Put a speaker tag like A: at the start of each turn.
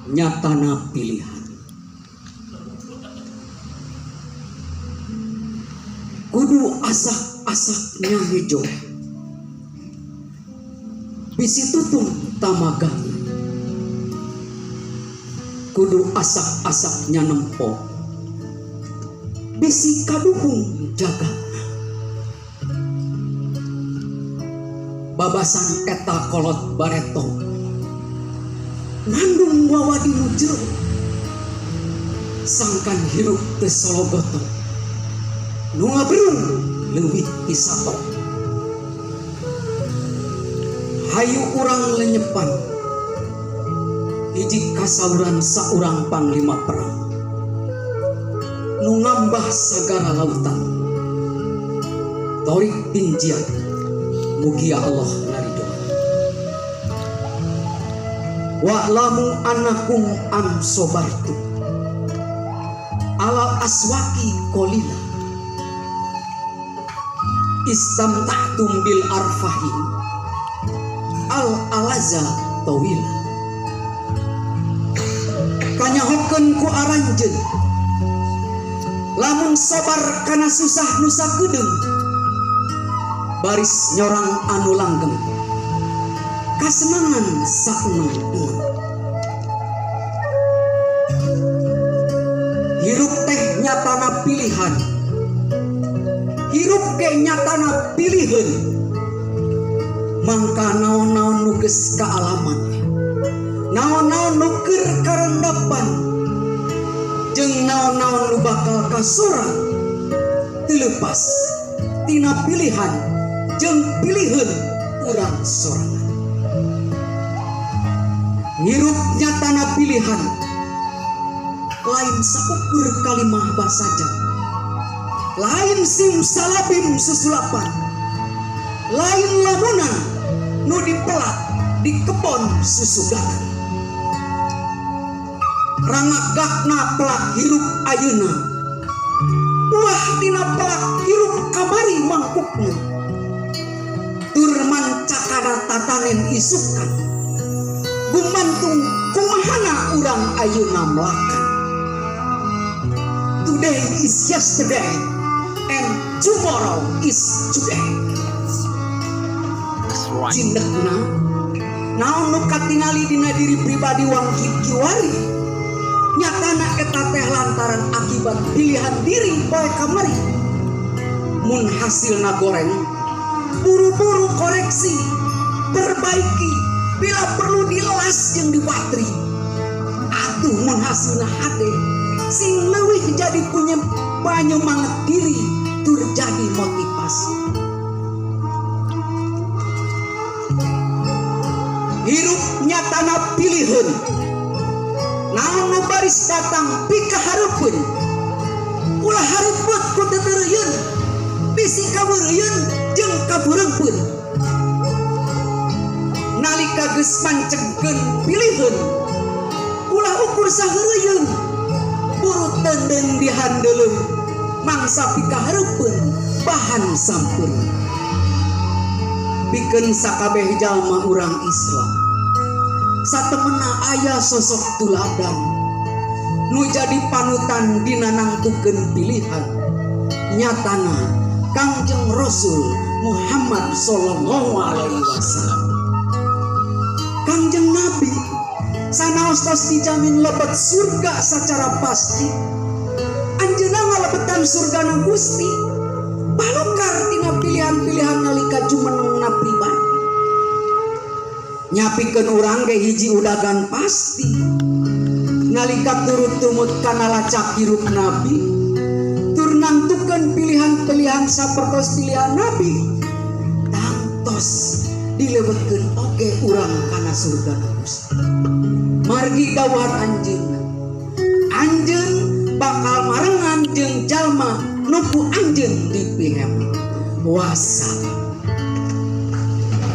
A: Nyatana pilihan. Kudu asak-asaknya hejo. Bisi tutung tamagang. Kudu asak-asaknya nempo. Bisi kaduhung jaga. Babasan eta kolot bareto. Ngandung wawadi nu jero. Sangkan hirup teu sologoto. Nu ngaberung leuwih ti sato. Hayu urang lenyepan. Hiji kasauran saurang panglima perang. Nu ngambah sagara lautan. Thariq bin Ziyad. Mugia Allah ngarido. Wa'lamu annakum am sobartu alal aswaki kolila istamta'tum bil arfahi al alaza tawila. Kanyahokeun ku aranjeun lamun sobar kana susah nu sakedeung, baris nyorang anu langgeng kasenangan saeneng-eneng. Hirup teh nyatana pilihan, hirup ge nyatana piliheun. Mangka naon-naon nu geus kaalaman, naon-naon nu keur karendapan, jeung naon-naon nu bakal kasora teu leupas tina pilihan jeung piliheun urang sorangan. Hirup nyatana pilihan, lain saukur kalimah basaja, lain simsalabim susulapan, lain lamunan nu dipelak di kebon susuganan. Rangagakna pelak hirup ayeuna, buah tina pelak hirup kamari mangkukna, tur mancakana tatanen isukan, gumantung kumahana urang ayeuna melakan. Today is yesterday and tomorrow is today.
B: That's right.
A: Cindekna naon nu katingali dina diri pribadi wangkit kiwari, nyatana eta teh lantaran akibat pilihan diri poe kamari. Mun hasilna goreng, buru-buru koreksi, perbaiki, bila perlu dilas jeung dibatri. Atuh mun hasilna hade, sing leuwih jadi punya panyemangat diri tur jadi motivasi. Hirup nyatana piliheun, naon nu baris datang pikahareupeun, ulah hareupet ku teuteureuyeun, bisi kabeureuyeun jeung kabeurengpeun. Nalika geus pancegkeun piliheun, ulah ukur saheureuyun, buru teundeun dihandeuleum, mangsa pikahareupeun bahan sampeun. Pikeun sakabeh jalma urang Islam, satemena aya sosok tuladan nu jadi panutan dina nangtukeun pilihan, nyatana Kangjeng Rasul Muhammad sallallahu alaihi wasallam. Kangjeng Nabi sanaos tos dijamin lebet surga secara pasti, anjeunna ngalebetan surgana Gusti palokar tina pilihan-pilihan nalika jumenengna pribadi. Nyapikeun urang ge hiji udagan pasti nalika turut tumut kana lacak hirup Nabi, tur nangtukeun pilihan-pilihan sapertos pilihan Nabi, tangtos dilebetkeun oge urang kana surga Gusti. Margi dawuhan anjeunna, anjeun bakal marengan jeung jalma nu ku anjeun dipihema. Wassalam.